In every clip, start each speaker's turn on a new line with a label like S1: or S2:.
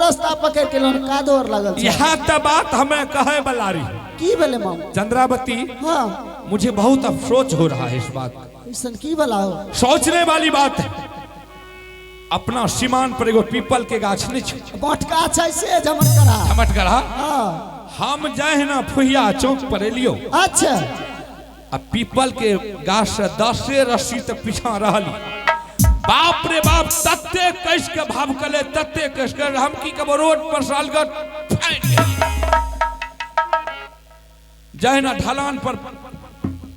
S1: रास्ता पकड़ के लोन कादो और लागल छै।
S2: यह त बात हमें कहे वाला रही।
S1: की भेलै मामू?
S2: चंद्रावती,
S1: हाँ
S2: मुझे बहुत अफसोस हो रहा है इस बात का।
S1: ऐसन की भला हो?
S2: सोचने वाली बात है। अपना सीमान पर एगो पीपल के गाछ नहीं छै,
S1: मोटका छै से झमटकरा।
S2: झमटकरा।
S1: हाँ
S2: हम जाए ना फुहिया चौक पर एलियो।
S1: अच्छा।
S2: आ पीपल के गाछ से 10 रस्सी तक पीछा रहली। बाप रे बाप, तत्ते कस के भाव कले, तत्ते कस के हम की कबो रोड पर सालगट फाटि गेलियै। जाए ना ढलान पर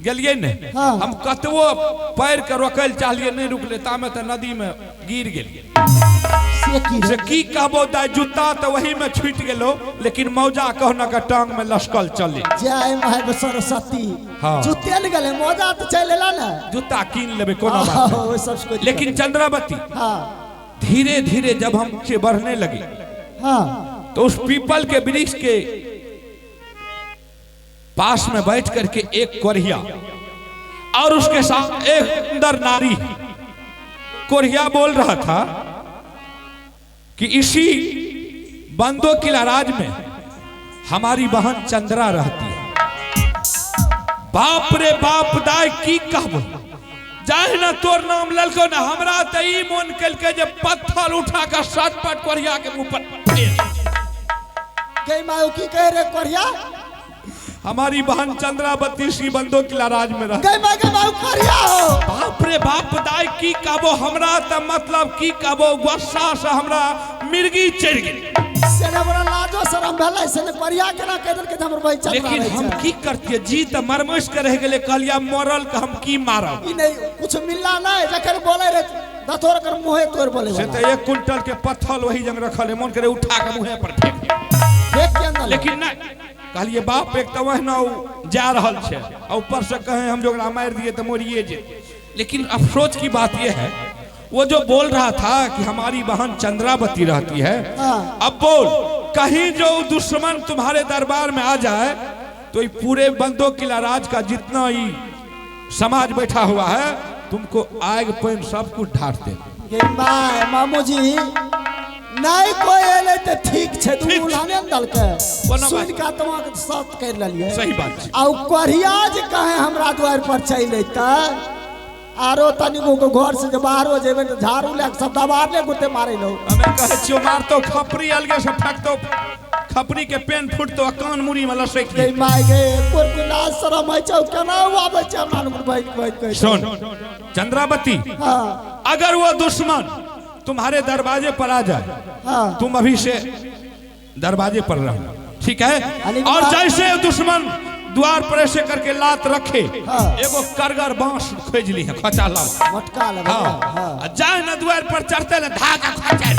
S2: गेलियै ने,
S1: हाँ।
S2: हम कतबो पैर के रोकै लए चाहलियै, नहीं रुकले, तामे तऽ नदी में गिर गेलियै।
S1: से की
S2: से की कहबो दाइ, जूता तऽ वही में छूटि गेलो, लेकिन मौजा कहना के टांग में लसकल चले।
S1: जय my Saraswati.
S2: हाँ।
S1: जूते ने गेलै, मौजा तऽ चलि एला ने।
S2: जूता कीन लेबै, कोनो बात
S1: हाँ, ओ सब कोई
S2: नहीं। लेकिन चंद्रावती,
S1: हाँ
S2: धीरे धीरे जब हम से बढ़ने लगे,
S1: हाँ
S2: तो उस पीपल के वृक्ष के पास में बैठ करके एक कोरिया और उसके साथ एक सुंदर नारी। कोरिया बोल रहा था कि इसी बंदो किला राज में हमारी बहन चंद्रा रहती है। बाप रे बाप दाय की कहबो, जाहि ना तोर नाम ललको ना, हमरा त ई मोन कलके जे पत्थर उठा के सटपट कोरिया के मुंह पर फेंक।
S1: गई माऊ की कह रे कोरिया?
S2: हमारी बहन चंद्रावती श्री बंदो किला राज में रह।
S1: गई माई, गई माऊ कोरिया हो।
S2: बाप रे बाप दाय की कहबो, हमरा त मतलब की कहबो, गुस्सा से हमरा मिर्गी चढ़ गेल।
S1: से ने हमरा लाजो शरम भेलै, से ने कोरिया केना कह देलकै जे हमर बहन चंद्रा
S2: लेकिन
S1: रहै
S2: हम
S1: छै।
S2: की करतियै, जी त मरमस के रह गेलै, कहलिया मरल के हम की मारब।
S1: ई नहीं कुछ मिलना नहीं, जखन बोले रे दतोर कर मुहे तोड़ बोले
S2: से
S1: वाला।
S2: त 1 क्विंटल के पत्थर वही जंग रखल है, मन करे उठा के मुहे पर फेंक दे।
S1: फेंक के अंदर।
S2: लेकिन नहीं, कहलिए बाप एक तो वहना जा रहल छै, आ ऊपर से कहे हम जो ओकरा मारि दिए तो मरिए जे। लेकिन अफसोस की बात यह है, वो जो बोल रहा था कि हमारी बहन चंद्रावती रहती है,
S1: हाँ।
S2: अब बोल कहीं जो दुश्मन तुम्हारे दरबार में आ जाए तो ये पूरे बंदो किला राज का जितना ही समाज बैठा हुआ है, तुमको आग पानि सब कुछ ढार दे।
S1: गे my मामू जी नहीं कोई एलै तऽ ठीक छै,
S2: ठीक
S1: दू उलाने ने देलकै।
S2: कोनो बात
S1: सुनि कऽ आत्मा के सत करि लेलियै।
S2: सही बात छै।
S1: आ उ कोरिया जे कहे हमरा द्वार पर चलि अयतै, आरो तनिको के घर से जे बाहरो जेबै तऽ झाड़ू लए कऽ सब दबारले गोटे मारै लौ।
S2: हमे कहै छियौ मारतौ खपरी अलगे से फेकतौ, खपरी के पेन फुटतौ आ कान मुड़ी में लसकि
S1: गे
S2: जेतौ।
S1: My गे, कोन लाज शरम होइ छै, केना उ आबै छै हमरा लग बैठ बैठ के।
S2: सुन चंद्रावती,
S1: हाँ
S2: अगर वो दुश्मन तुम्हारे दरवाजे पर आ जाए,
S1: हाँ
S2: तुम अभी से दरवाजे पर रहो, ठीक है? और जैसे दुश्मन द्वार पर ऐसे करके लात रखे,
S1: हाँ।
S2: एगो करगर बांस खोज ली है, खचा लाओ।
S1: मटका लगा।
S2: हाँ।
S1: हाँ
S2: जाए ना द्वार पर चढ़ते ना धागा खचा,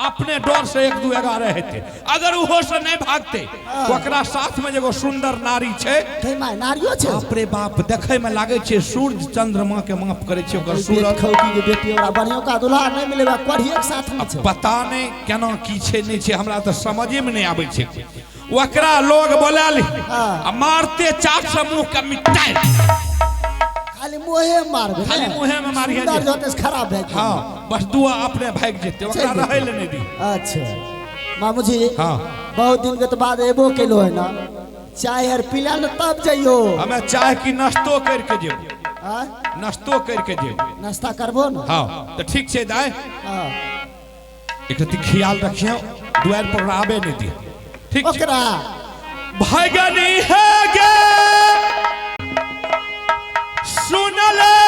S2: अपने डर से 1 2 11 हेते। अगर उहो से नहीं भागते, ओकरा साथ में एगो सुंदर नारी छै।
S1: गै my, नारियो छै।
S2: बाप रे बाप, देखे में लागे छै सूर्य चंद्रमा के माप करे छै ओकर सूरज।
S1: खौकी के बेटी ओकरा बढ़ियों का दुल्हा नहीं मिलेगा, कोढ़िए के साथ में छै।
S2: पता नहीं केना की छै नहीं छै, हमरा तऽ समझे में नहीं आबै छै। ओकरा लोग बोला ली
S1: हाँ।
S2: आ मारते चाट से मुंह के मिटाए,
S1: खाली मुँहे मारबे,
S2: खाली मुँहे में मारिहे
S1: सुंदर
S2: जे।
S1: जोते से खराब भए गेल।
S2: हाँ बस दुआ अपने भागि जेतै, ओकरा
S1: चलि जेतै।
S2: रहै लए नहि दी।
S1: अच्छा मामू जी,
S2: हाँ।
S1: बहुत दिन के तो बाद एबो केलो है ना, चाय आर पीला ने तब जइयो।
S2: हमे चाय की नाश्तो करके जेब।
S1: हाँ?
S2: नाश्तो करके जेब।
S1: नाश्ता करबो ना?
S2: हाँ तो ठीक छै दाय,
S1: हाँ।
S2: एक रत्ती ख्याल रखियो, दुआर पर आबे नहीं दी, ठीक छै?
S1: ओकरा
S2: भगनी है गे सुनले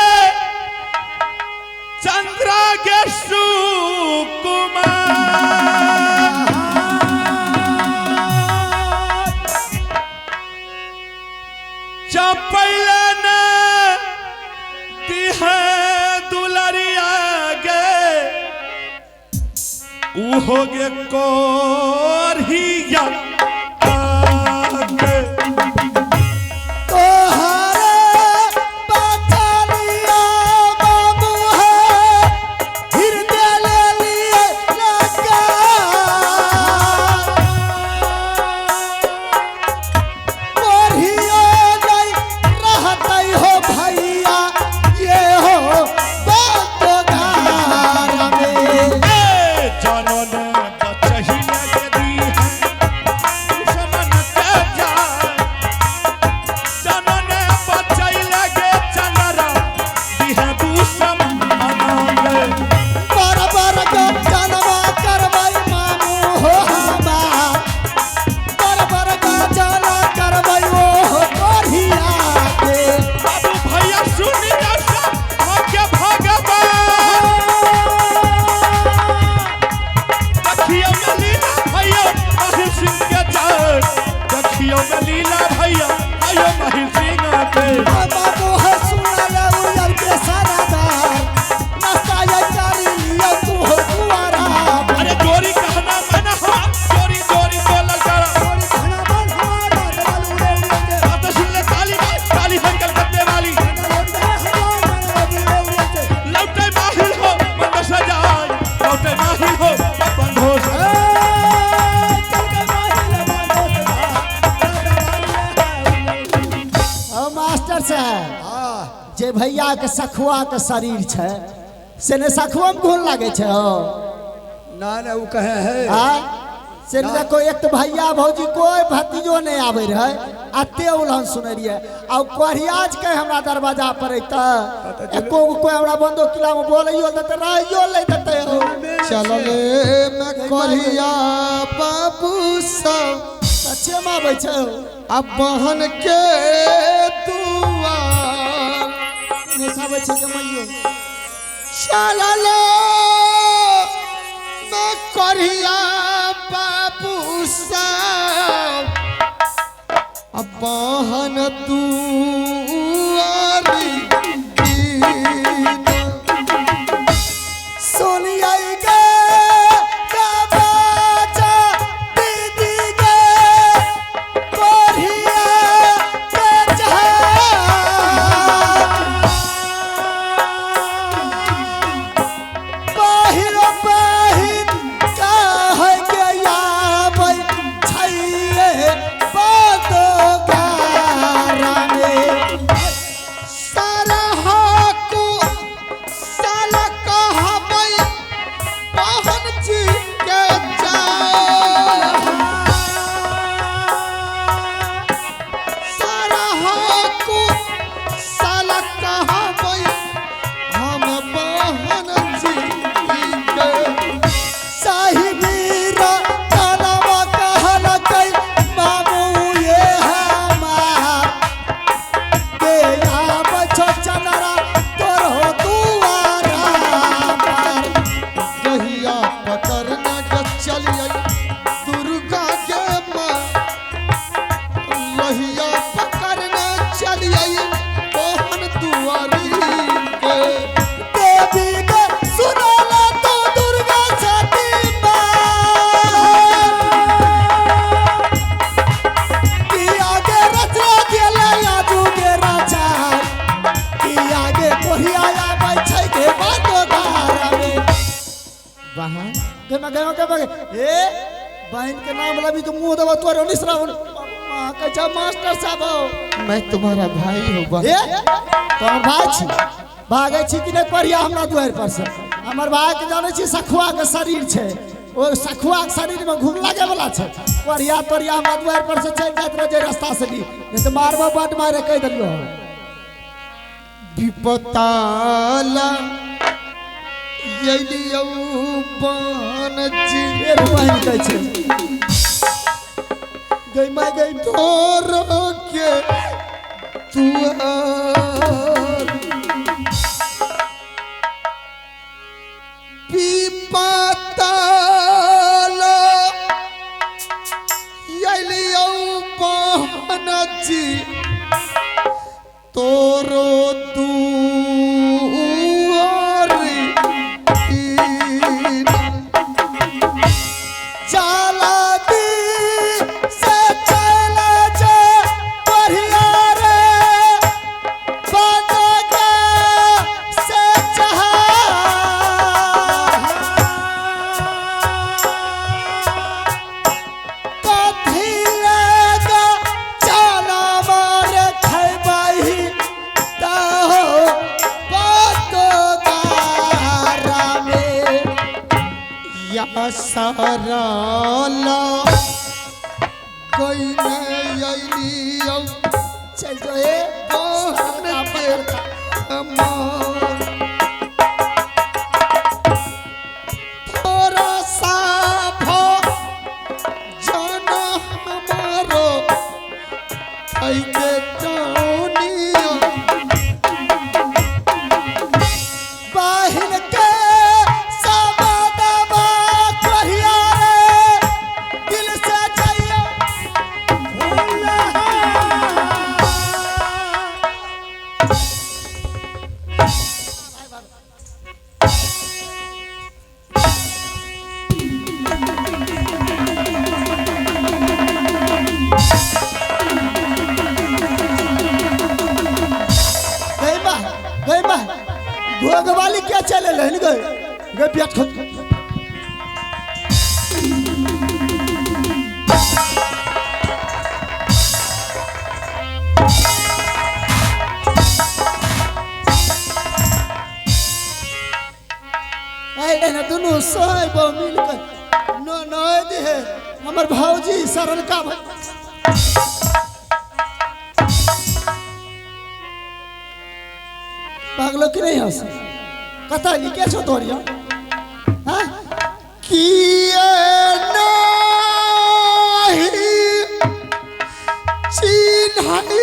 S2: चंद्रा के सुकुमार, चपैले ने दिहे दुलरिया गे, उहो गे कोरिया आगे।
S1: तोहरे बचलिया बाबू है, हृदय ले लिए लगा। कोरिया जाई रहतै हो भैया, ये हो बात गार में।
S2: ए जनन पे।
S1: बाबू है सुनल उजर के सरादार नाश्ता ये करी लियो तू हो दुआरा।
S2: अरे जोरी कहना मना हम जोरी जोरी बोलल करा। बात सुन ले ताली ताली है कलकत्ते वाली। लौटे माहिल हो बंद सजाए, लौटे माहिल हो बंद हो सजाए।
S1: मास्टर साहब जे भैया के सखुआ के शरीर छै से ने सखुआ में घुन लागे छै हो।
S3: ना ना वो कहे है
S1: आ से ने देखो एक तो भैया भौजी कोई भतीजो नहीं आवे रहे अते उलहन सुने रहिए आ कोहरियाज के हमरा दरवाजा पर अइता एको गो कोई हमरा बंदो किला में बोलैयो देते रहियो ले देते हो।
S4: चलले में कोरिया बाबू सब
S1: सच्चे में आबै छै हो।
S4: अब बहन के दुआर
S1: नहीं आबै छै जमैयो।
S4: चलले में कोरिया बाबू सब अब बहन दुआरी
S1: सुनियै गे बाजा दीदी गे कोरिया के पहिल पहिल कहै के आबै छैये बदोगारा में।
S4: सरहकु साल कहबै बहन जी के सरहकु साल कहबै हम बहन जी के।
S1: साहिबीरा तालाबा कहलकै बाबू ये हमार के आबै छौ चनरा तोर हो दुआरा पर।
S4: जहिया पकड़ना के चलिए दुर्गा के माँ लहिया पकड़ना चलिए बहन दुआरी के।
S1: देवी के सुनला तो दुर्गा सती माँ की आगे रचना गेलै आजू गे राजा की आगे कोहिया आबै छै गे बातो धारा में। बहन गे गे गे गे ए बहन के नाम लबी तो मुंह दबा तोरे निसरा मां कहै छै मास्टर साहब हो।
S4: मैं तुम्हारा भाई हूँ बहन।
S1: ए तोहर भाई छी भागै छी कि नहि पढ़िया हमरा दुआरि पर से। हमर भाई के जानै छी सखुआ के शरीर छै ओ सखुआ के शरीर में घुम लागे वाला छै। पढ़िया तोरिया हमरा दुआरि पर से चलि जाइत रह जे रास्ता से ली नहीं तऽ मारबो बड मारे कहि देलियो।
S4: विपताला यलियौ बहन जी
S1: फेर बहन कहै छै गई माय गई
S4: तोर के दुआर विपताला यलियौ बहन जी तोरो दुआरी
S1: जाला दी से चला जा बढ़िया रे बन के से चाह कथी लगा चला मार खैबही तहो बतो गारा में।
S4: या साराला गईने अइलियौ
S1: चल जो ए
S4: बहन के अमर थोड़ा सा भो जान हमारो थैके जानियो।
S1: बहिन के सबदबा कहिया रे दिल से जइयो भूल। घोघवाली के चले लेन गए गए पेट खो आइले ना दुनू साहेब मिल के न न दे हमर भौजी सरलका भाई पागलो कि नहीं हंस कतऽ लिखे छौ तोर यौ हाँ
S4: किए नाही चिन्हई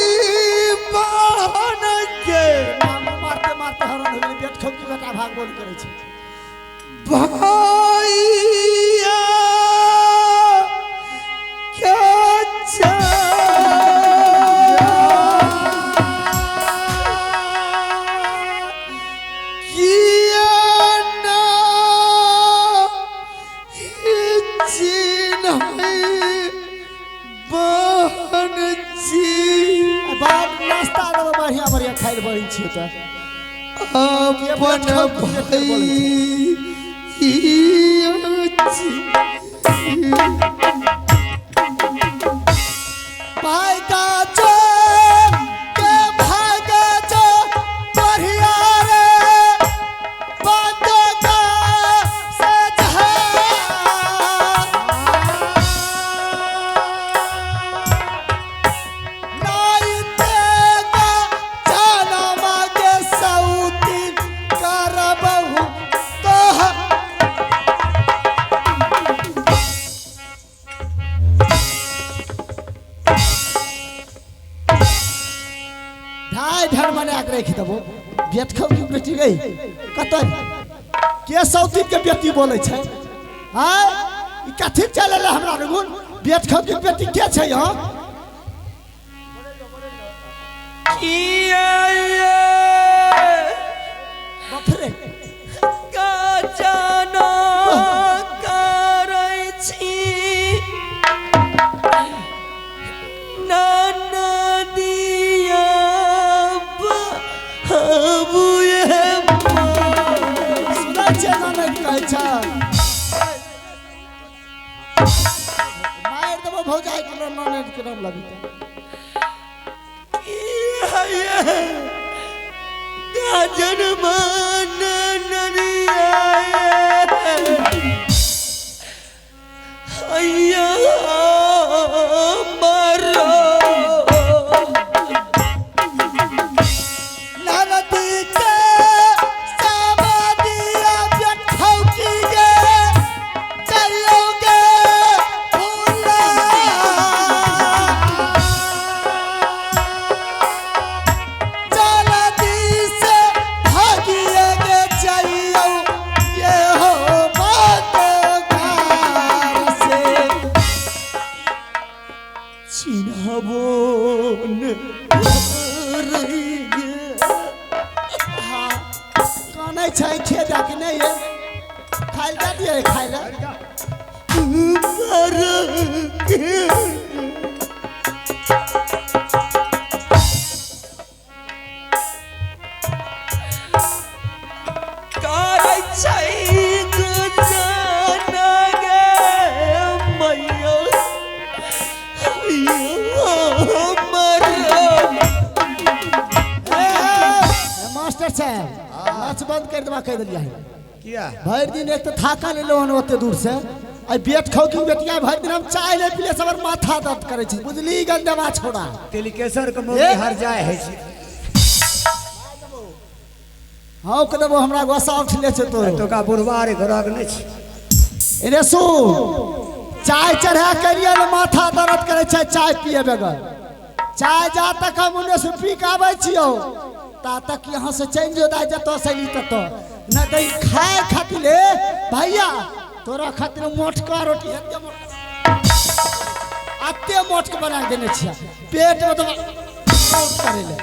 S4: बहन के
S1: मारते मारते हरण हो गेलै पेट खौकी बेटा भाग बोल करै छै
S4: भैया के किए नाही चिन्हई बहन जी
S1: बाप नाश्ता देबो बढ़िया बढ़िया खाइ लए बड़ी छियै तऽ
S4: अपन भाई
S1: भाई का जो के भाग जो बढ़िया रे बात का सज है नाई तेगा जनम के सौती करबहु तोह ढाई ढर मना के राखि देबो बेट खौ की बेटी गई कतऽ के सौती के बेटी बोलै छै आय ई कथी चलल हमरा रघुन बेट खौ के बेटी के छै यहाँ बाप रे सुनै छियै ननद कहै छै मारि देबो भौजाई के ननद के नाम लगी तऽ ननद के समाधिया बेठौकी गे चलियोगे भूला जल्दी से भागिए गे चलियो ये हो बात घर से हाँ कानै छै खेत कि नहि ये खाइ लए दए दियै खाइ लए ए, ए, मास्टर साहब नाच बंद कर देबा कहि देलियै है
S3: किया
S1: भरि दिन एक तऽ थाकल एलहुँ हन ओते दूर से आई बेट खाउ की बेटिया भरि दिन हम चाय नहि पीले से हमर माथा दर्द करै छै बुझली गंदवा छोड़ा
S3: तिलकेश्वर के मौगी हर जाय है छी
S1: हाँ के देबो हमरा गोस्सा उठले छै तोरो
S3: एतुका बुढ़वा रे घरक नहि छै
S1: रे सु चाय चढ़ा के लिए ने माथा दर्द करै छै चाय पिए बगैर चाय जा तक हम उन्ने से पी के आबै छियौ ता तक यहाँ से चलि जो दाइ जतऽ से ततऽ नहि तऽ ई खाय खातिर ले भैया तोरा खातिर मोटका रोटी एते मोटका एते मोटके बना के देने छियै पेट में तो मोट करै ले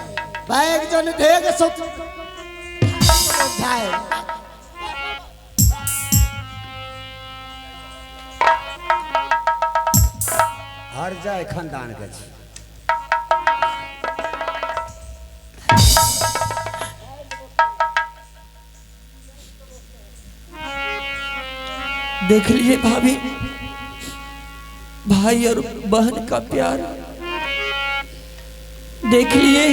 S1: बैग जन देग सो जाए
S3: हर जाय खानदान के छै
S4: देख लीजिए भाभी, भाई और बहन का प्यार देख लिए।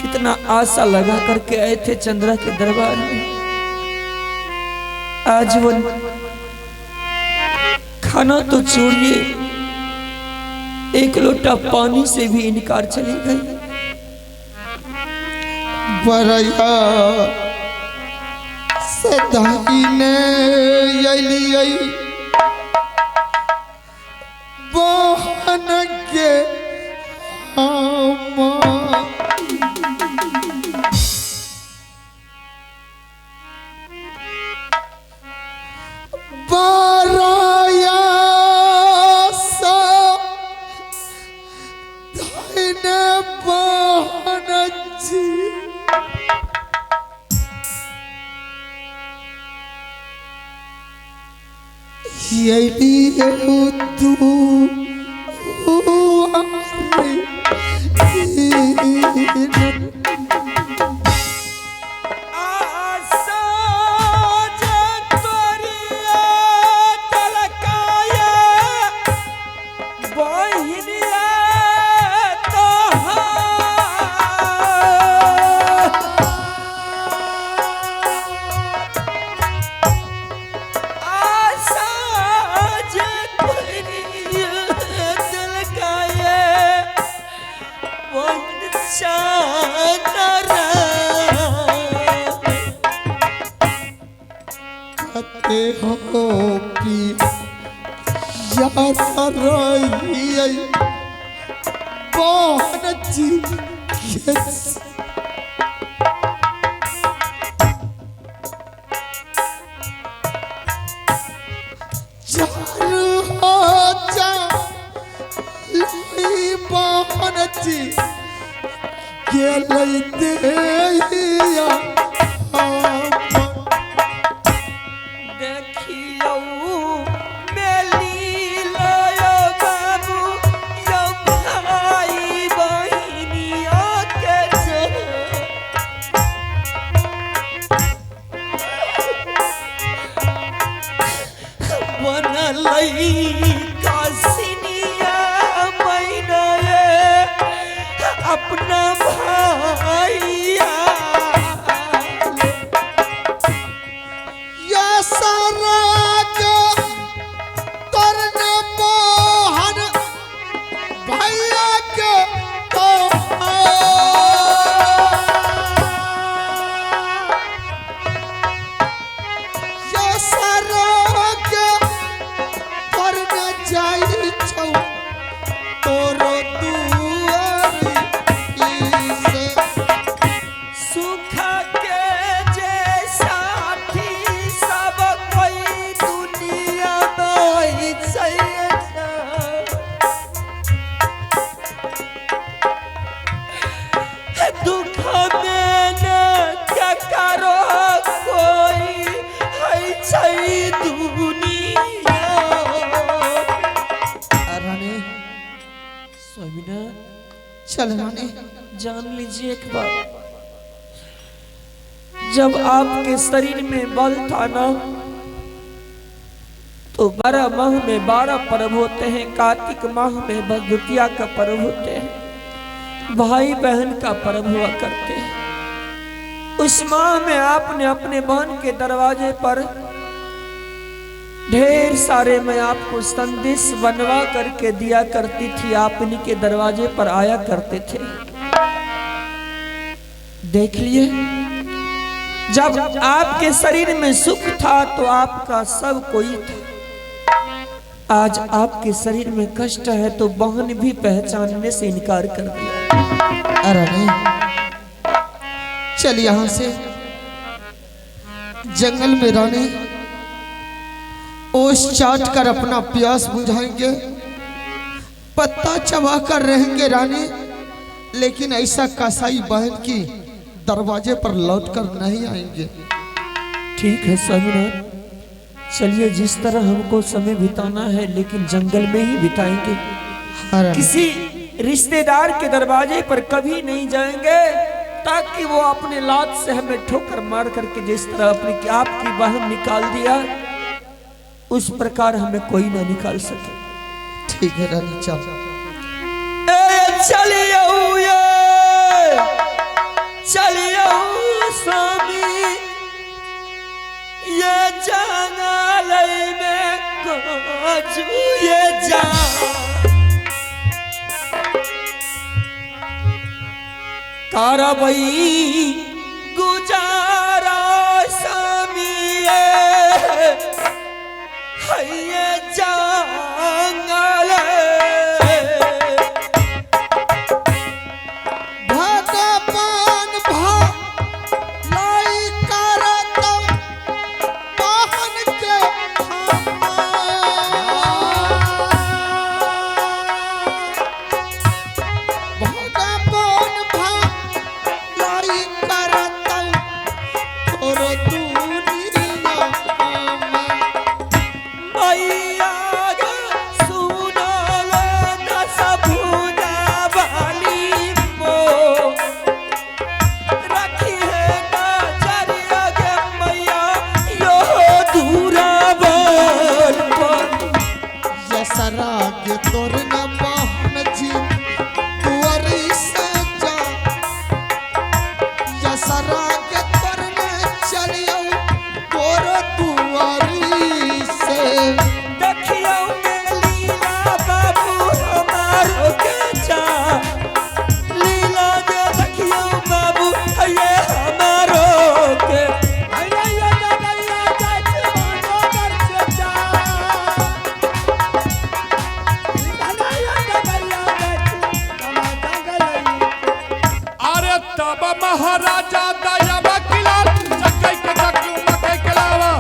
S4: कितना आशा लगा करके आए थे चंद्रा के दरबार में, आज वो खाना तो छोड़िए, एक लोटा पानी से भी इनकार चली गई।
S1: बरैया से दाहिने अलियै बहन के हम बरैया से दाहिने बहन जी
S4: आशा जे तोरिया तलकाया बहिनिया तोहार। आशा जे तोरिया तलकाया बहिन चानरा।
S1: कते हो पी यार रही बहन जी के चार हो जा लाई बहन जी गेलै देहिया
S4: देखियौ मेली लयो बाबू यौ भाई बहिनिया के बनलै कसिनिया मैना अपना भाइया।
S1: या सारा के तरने मोहन भैया के तो या सारा के तरने जाई छौ तोरो दुआरी से।
S4: सुख के जे साथी सब कोई दुनिया में छै। दुख में न ककरो कोई है छै दुनिया।
S1: रानी
S4: स्वामीना
S1: चल रानी,
S4: जान लीजिए एक बात, जब आपके शरीर में बल था ना तो 12 माह में 12 पर्व होते हैं। कार्तिक माह में भगवतिया का पर्व होते हैं, भाई बहन का पर्व हुआ करते हैं। उस माह में आपने अपने बहन के दरवाजे पर ढेर सारे मैं आपको संदेश बनवा करके दिया करती थी, आप इन्हीं के दरवाजे पर आया करते थे। देख लिए, जब आपके शरीर में सुख था तो आपका सब कोई था, आज आपके शरीर में कष्ट है तो बहन भी पहचानने से इनकार कर दिया।
S1: अरे नहीं, चल यहां से जंगल में रानी ओस चाट कर अपना प्यास बुझाएंगे, पत्ता चबा कर रहेंगे रानी, लेकिन ऐसा कसाई बहन की दरवाजे पर लौट कर नहीं आएंगे।
S4: ठीक है स्वामीनाथ, चलिए जिस तरह हमको समय बिताना है लेकिन जंगल में ही बिताएंगे, किसी रिश्तेदार के दरवाजे पर कभी नहीं जाएंगे। ताकि वो अपने लात से हमें ठोकर मार करके जिस तरह अपनी आपकी बहन निकाल दिया, उस प्रकार हमें कोई ना निकाल सके।
S1: ठीक है रानी, चल।
S4: ए चलियो ये चलियो स्वामी, ये जंगल में काजू ये जा कारबई गुजारा स्वामी ये जंगल।
S1: भगवान भलाई करत बहन के भगवान भलाई करत तोर दुनिया
S4: मैया सुनल दस भुजा वाली मो रखी है नजरिया गे मैया यो दूरा बल पर।
S1: यसरा के तोर न बहन जी तुअरी से जा, यसरा के तोर न चलियो तोर दुआरी से।
S4: देखियो लीला बाबू हमारो के जा, लीला जे देखियो बाबू ये हमारो के।
S2: अरे तब महाराजा दया बकिला चक्कै के चक्कू मकई के लावा,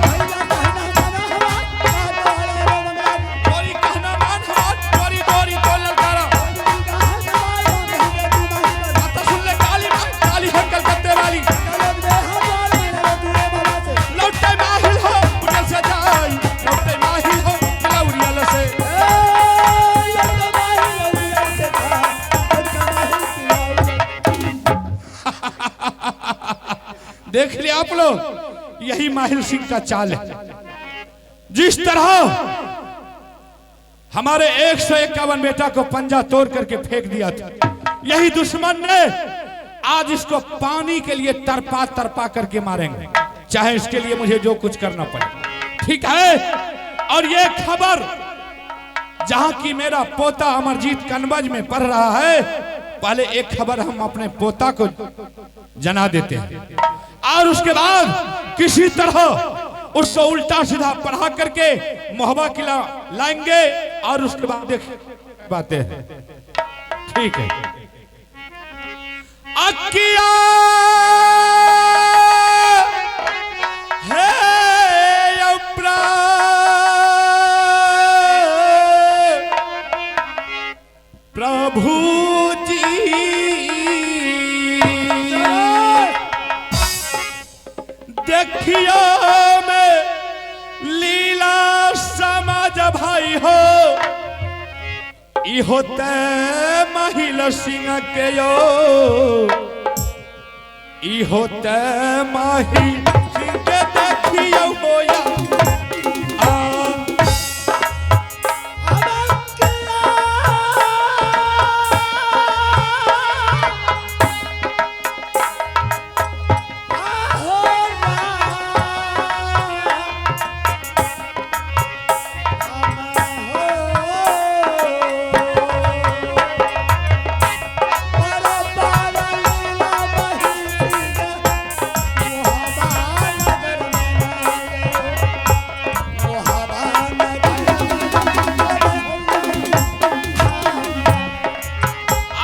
S2: तोरी कहना मान हमार, तोरी तोरी तो ललकारा। आता सुन ले काली माँ, काली है कलकत्ते वाली, लौटे माहिल हो उठल से जाई, लौटे माहिल हो लौरियल से। देख लिया आप लोग, यही माहिल सिंह का चाल है। जिस तरह हमारे 151 बेटा को पंजा तोड़ करके फेंक दिया था, यही दुश्मन ने आज इसको पानी के लिए तरपा तरपा करके मारेंगे, चाहे इसके लिए मुझे जो कुछ करना पड़े। ठीक है। और ये खबर जहां की मेरा पोता अमरजीत कनवज में पढ़ रहा है, पहले एक खबर हम अपने पोता को जना देते हैं और उसके बाद किसी तरह उसको उल्टा सीधा पढ़ा करके मोहबा किला लाएंगे और उसके बाद देख बातें हैं। ठीक है। अकिया है प्रभु जी, देखियो में लीला समाज भाई हो, इहो ते महिल सिंह के यो, इहो ते माहिल सिंह के देखियो होया।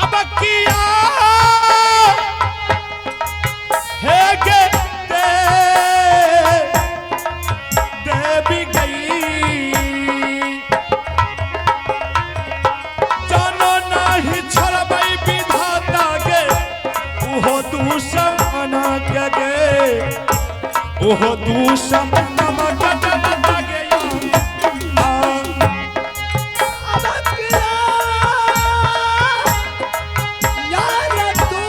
S2: अब किया है गे दे देवी गई, जानो नहीं छड़बई विधाता गे, उहो दूषण के गे, उहो दूषण गे।
S1: यार तू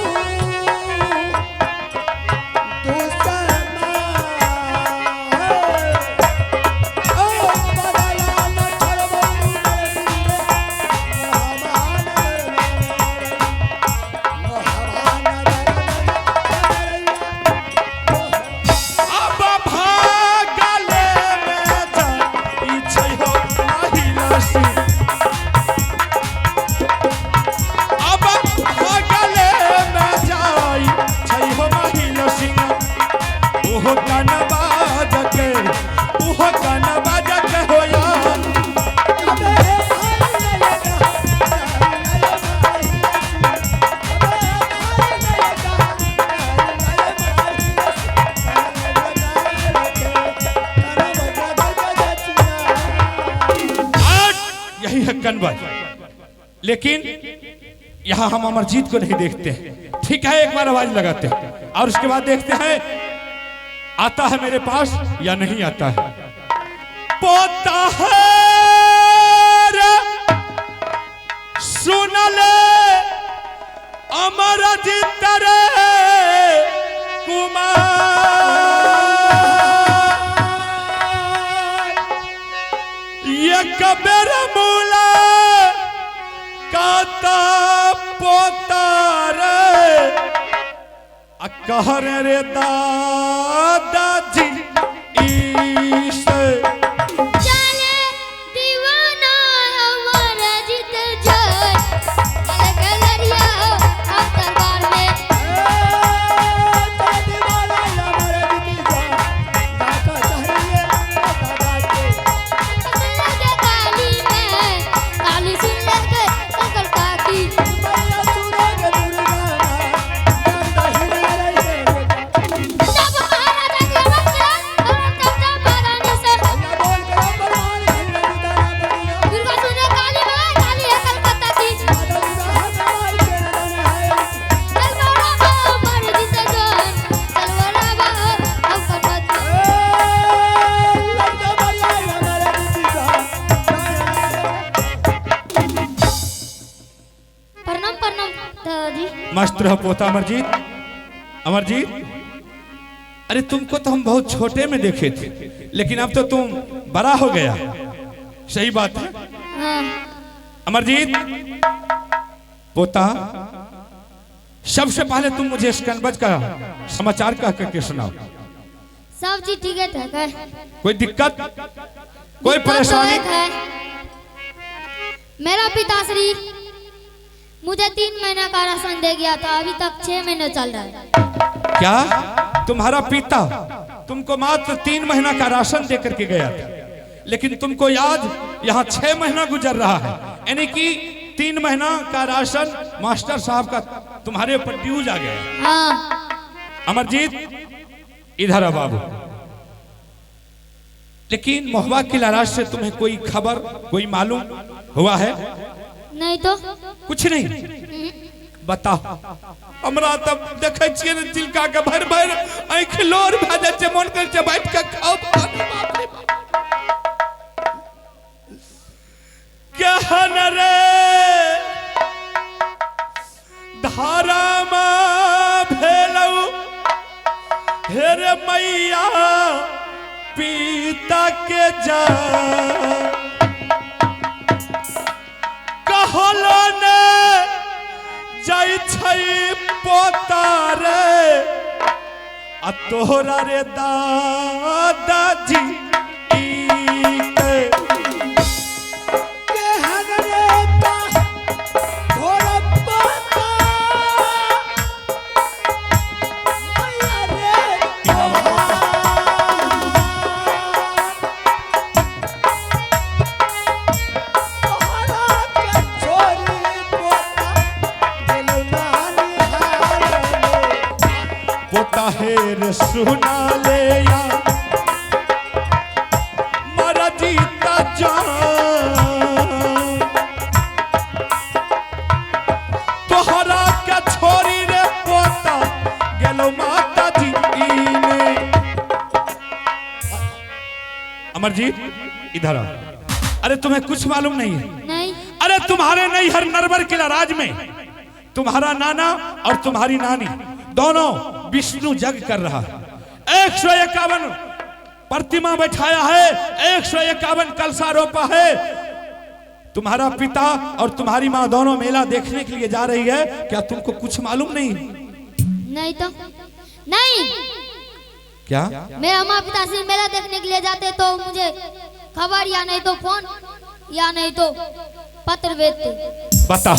S2: यही है कनवज। लेकिन यहाँ हम अमरजीत को नहीं देखते हैं। ठीक है, एक बार आवाज लगाते हैं और उसके बाद देखते हैं आता है मेरे पास या नहीं आता है। पोता है रे, सुन ले अमरजीत रे कुमार, ये कबेर मूला काता पोता रे, आ कहर रे दादाजी ईसे।
S5: चले दीवाना हमारा जीत जाए, चले गलरिया हम दरबार में। सुन लगे काली में, काली सुन लगे कलकत्ता की। तब महाराजा के वक्र और तब तब महारानी से। दुर्गा सुने काली में, काली है कलकत्ता की। तलवारा बा हमारे जीत जाए, तलवारा बा हम कनवत। प्रणाम प्रणाम दादाजी।
S2: मस्त रहो पोता अमरजीत। अमरजीत, अरे तुमको तो हम बहुत छोटे में देखे थे, लेकिन अब तो तुम बड़ा हो गया। सही बात है।
S5: हाँ।
S2: अमरजीत पोता, सबसे पहले तुम मुझे इस कनवज का समाचार कह करके सुनाओ।
S5: सब चीज ठीक है ठाक है।
S2: कोई दिक्कत, कोई
S5: दिक्कत तो
S2: परेशानी?
S5: एक है। मेरा पिताश्री मुझे 3 महीना का राशन दे गया था, अभी तक 6 महीने चल रहा है।
S2: क्या तुम्हारा पिता तुमको मात्र 3 महीना का राशन दे करके गया था, लेकिन तुमको आज यहाँ 6 महीना गुजर रहा है, यानी कि 3 महीना का राशन मास्टर साहब का तुम्हारे ऊपर ड्यूज आ गया।
S5: हाँ।
S2: अमरजीत इधर आ बाबू। लेकिन महुआ की लराज से तुम्हें कोई खबर, कोई मालूम हुआ है?
S5: नहीं तो।
S2: कुछ नहीं। बताओ। हमरा तब देखै छियै ने चिलका के भरि भरि आँखि लोर भए जाइ छै, मन करै छै बैठ के खाउ। बाप रे बाप। केहन रे धारामा भेलौ हे रे मैया पिता के जा, कहलो ने जाइ छै पोता रे, आ तोहरा रे दादाजी ई के। पोता हेर सुना ले या मरा जीता जान, तोहरा के छोरी रे पोता गेलो माता जी ने। अमरजीत इधर आओ। अरे तुम्हें कुछ मालूम नहीं है?
S5: नहीं।
S2: अरे तुम्हारे नैहर नरवर किला राज में तुम्हारा नाना और तुम्हारी नानी दोनों विष्णु जग कर रहा है। 151 प्रतिमा बैठाया है, 151 कलशा रोपा है। तुम्हारा पिता और तुम्हारी माँ दोनों मेला देखने के लिए जा रही है। क्या तुमको कुछ मालूम नहीं?
S5: नहीं तो नहीं।
S2: क्या
S5: मेरा माँ पिता से मेला देखने के लिए जाते तो मुझे खबर या नहीं तो फोन या नहीं तो पत्र भेजते।
S2: बता।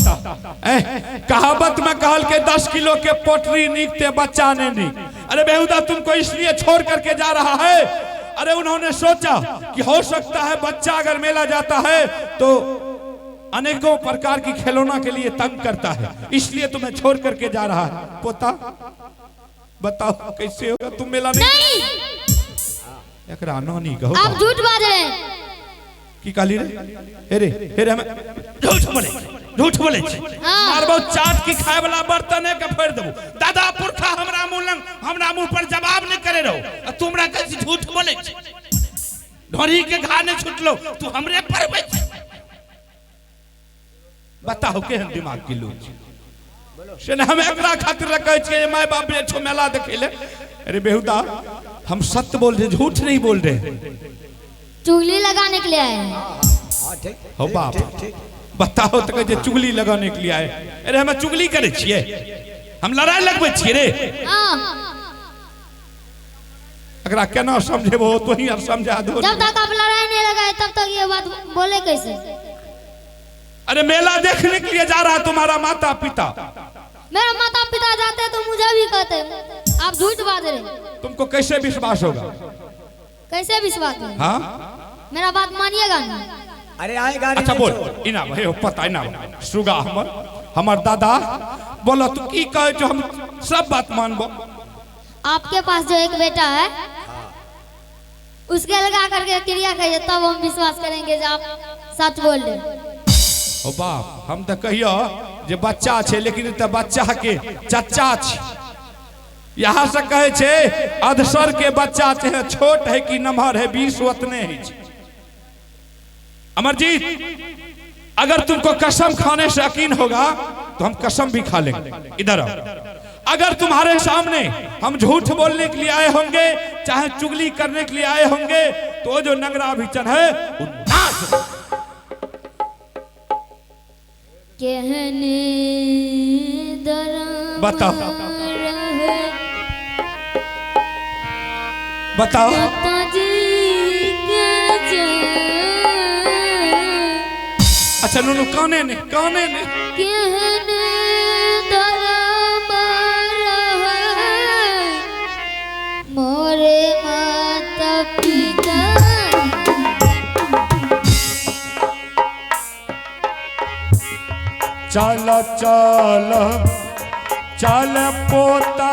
S2: कहावत में कहल के 10 किलो के पोटरी निकते बच्चा ने नहीं। अरे बेहुदा तुमको इसलिए छोड़ करके जा रहा है। अरे उन्होंने सोचा कि हो सकता है बच्चा अगर मेला जाता है तो अनेकों प्रकार की खिलौना के लिए तंग करता है, इसलिए तुम्हें छोड़ करके जा रहा है। पोता बताओ कैसे होगा, तुम मेला नहीं?
S5: नहीं।
S2: एकरा नानी कहो।
S5: आप झूठ बाज रहे हैं।
S2: की कहली रे? हे रे, हे रे, हम झूठ बोले, झूठ बोले छी।
S5: हाँ।
S2: मारबो चाट की खाए वाला बर्तन के फोड़ देबो। दादा पुरखा हमरा मुंह लंग, हमरा मुंह पर जवाब नहीं करे रहो, आ तू हमरा कहै छी झूठ बोले छी। ढोरी के घा नहीं छुटलो, तू हमरे पर बैठ। बताओ केहन दिमाग की लोग छी। से ने हम एकरा खातिर कहै छियै my बाप बेचो मेला देखे ले। अरे बेहुदा, हम सत्य बोल रहे, झूठ नहीं बोल रहे।
S5: चुगली लगाने के लिए आए हैं।
S3: हाँ ठीक।
S2: हो बाप, बताओ तो कहै छै चुगली लगाने के लिए आए। अरे हम चुगली करै छियै, हम लड़ाई लगबै छियै रे।
S5: हाँ।
S2: एकरा केना समझेबो तो ही आर समझा दो।
S5: जब तक आप लड़ाई नहीं लगाए तब तक ये बात बोले कैसे?
S2: अरे मेला देखने के लिए जा रहा तुम्हारा माता पिता।
S5: मेरा माता पिता जाते तो मुझे भी कहते आप झूठ बात रहे।
S2: तुमको कैसे विश्वास होगा?
S5: कैसे विश्वास होगा?
S2: हाँ?
S5: मेरा बात मानिएगा ना।
S3: अरे आएगा।
S2: अच्छा बोल, इना हे पता इना सुगा हमर हमर दादा बोलो तू की कहे जो हम सब बात मानबो।
S5: आपके पास जो एक बेटा है उसके लगा करके क्रिया करिए तब हम विश्वास करेंगे जो आप सच बोल रहे।
S2: ओ बाप, हम तो कहियो जे बच्चा छे, लेकिन त बच्चा के चच्चा छे। यहाँ से कहे छे अधसर के बच्चा छे, छोट है कि नमहर है, 20 उतने ही छे। अमरजीत, अगर तुमको कसम खाने से यकीन होगा तो हम कसम भी खा लेंगे। इधर आओ, अगर तुम्हारे सामने हम झूठ बोलने के लिए आए होंगे, चाहे चुगली करने के लिए आए होंगे, तो जो नंगरा अभिचन है वो नाश।
S5: कहने दरम
S2: बताओ बताओ अच्छा नुनू काने ने, काने ने।
S5: कहने दरम मोरे माता पिता।
S2: चल चल चल पोता